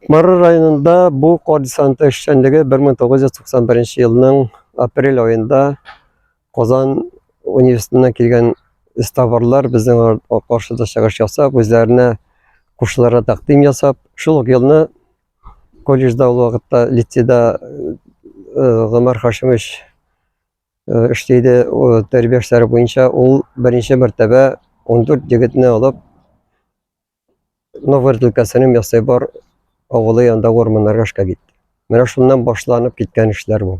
Кукмара районында бу кар десанты эшчәнлеге 1991 елның апрель аенда Казан университетыннан килгән эзтабарлар безнең каршыда чыгыш ясап, үзләренә кушылырга тәкъдим ясап, шул ук елны колледжда ул вакытта лицейда Гомәр Хашимович эшли иде, тәрбия эшләре буенча ул беренче мәртәбә 14 егетне алып Новгород өлкәсенең Мясайбар авылы янындагы урманнарга эшкә китте. Менә шуннан башланып киткән эшләр бу.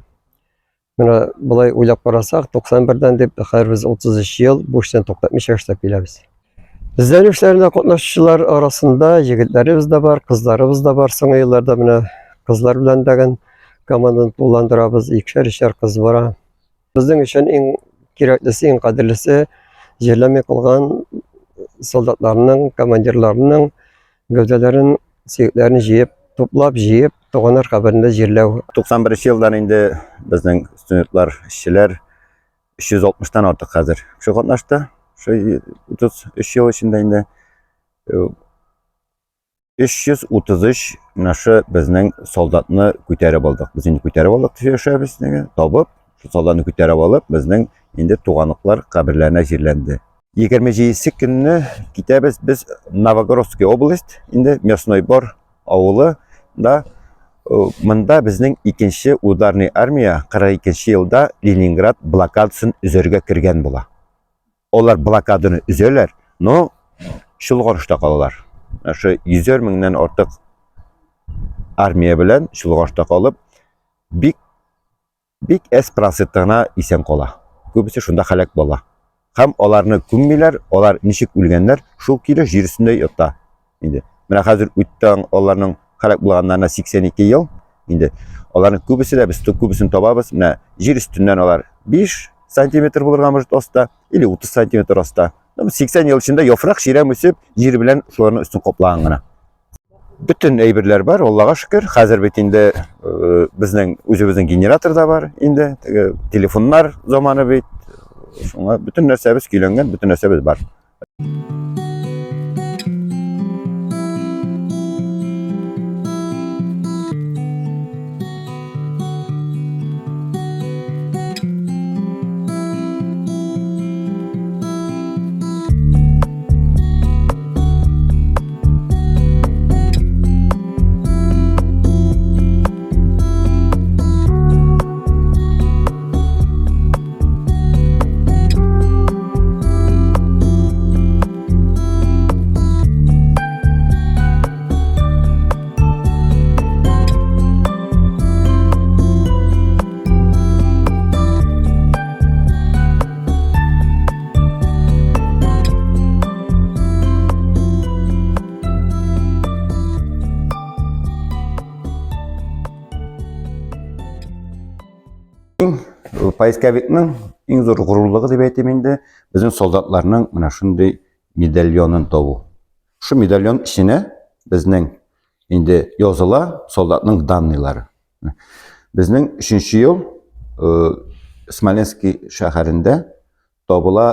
Менә болай уйлап карасак, 91-дән дип, хәзер без 33 ел бу эштән туктатмыйча эшләп киләбез. Эзләнү эшләрендә катнашучылар арасында егетләребез дә бар, кызларыбыз да бар. Соңгы елларда менә кызлар белән дәген команданы тулыландырабыз, икешәр-өчәр кыз бара. Безнең өчен иң кирәклесе, иң кадерлесе җирләми калган солдатларның, командирларның гәүдәләрен, сөякләрен җыеп, туплап, җыеп, туганнар каберендә җирләү. 91 елдан инде безнең студентлар, эшчеләр 360-тан артык хәзер кеше катнашты. Шу 33 ел эчендә инде 333 менә шу безнең солдатны күтәреп алдык. Без инде күтәреп алдык дип яшәбез, табып, шул солдатны күтәреп алып, безнең инде туганлыклар каберләренә җирләнде. 27 көнне китәбез без Новогородский область, инде Мясной Бор авылы да монда безнең икенче ударный армия 42 елда Ленинград блокадасын өзәргә кергән була. Алар блокаданы өзәләр, но чолганышта калалар. Ошо йөзәр меңнән артык армия белән чолганышта калып, бик бик әз проценты гына исән кала. Күбесе шунда һәлак була. Һәм аларны күммиләр, алар ничек үлгәннәр, шул килеш җир өстендә ята. Инде менә хәзер үтте аларның һәлак булганнарына 82 ел. Инде аларның күбесе дә без күбесен табабыз. Менә җир өстеннән алар 5 сантиметр булырга может аста или 30 сантиметр аста. 80 ел эчендә яфрак чирәм үсеп, җир белән шуларның өстен каплаган гына. Бөтен әйберләр бар, Аллага шөкер. Хәзер бит инде э, безнең үзебезнең генератор да бар инде. Теге телефоннар заманы бит. Шуңа бөтен нәрсәбез көйләнгән, бөтен нәрсәбез бар. Иң поисковикның иң зур горурлыгы дип әйтим инде, безнең солдатларның менә шундый медальонын табу. Шу медальон эченә безнең инде языла солдатның данныйлары. Безнең өченче ел э, Смоленский шәһәрендә табыла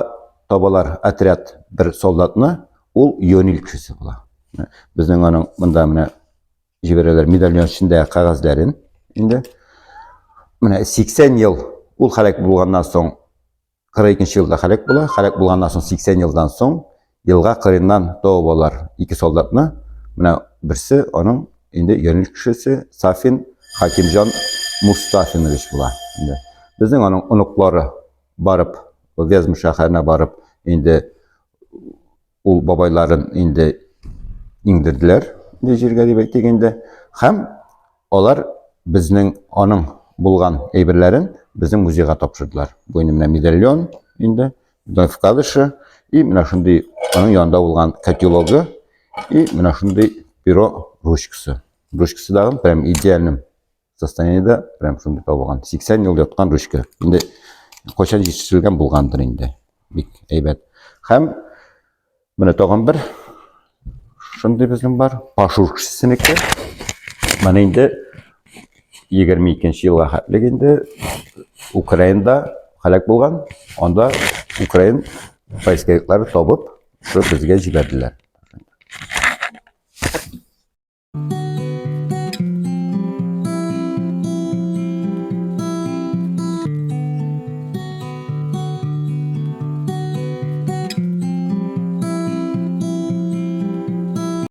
табалар отряд бер солдатны, ул Йонил кешесе була. Безнең аның монда менә җибәрәләр медальон эчендә кәгазьләрен инде. Менә 80 ел ул һәлак булганнан соң 42 елда һәлак була. Һәлак булганнан соң 80 елдан соң елга кырыннан табып алар ике солдатны. Менә берсе аның инде юнәлеш кешесе Сафин Хакимҗан Мустафинович була. Инде безнең аның оныклары барып Вязьма шәһәренә барып инде ул бабайларын инде иңдерделәр инде җиргә дип әйтик инде. Һәм алар безнең аның булган әйберләрен безнең музейга тапшырдылар. Бу инде менә медальон инде, вкладышы и менә шундый аның янында булган котелогы и менә шундый перо ручкасы. Ручкасы дагы прям идеальным состояниедә прям шундый табылган. 80 ел яткан ручка. Инде кайчан җитештерелгән булгандыр инде. Бик әйбәт. Һәм менә тагын бер шундый безнең бар. Пашур кешесенеке. Менә инде 22 елга хәтлек инде Украинада һәлак булган. Анда Украин поисковиклары табып, шул безгә җибәрделәр.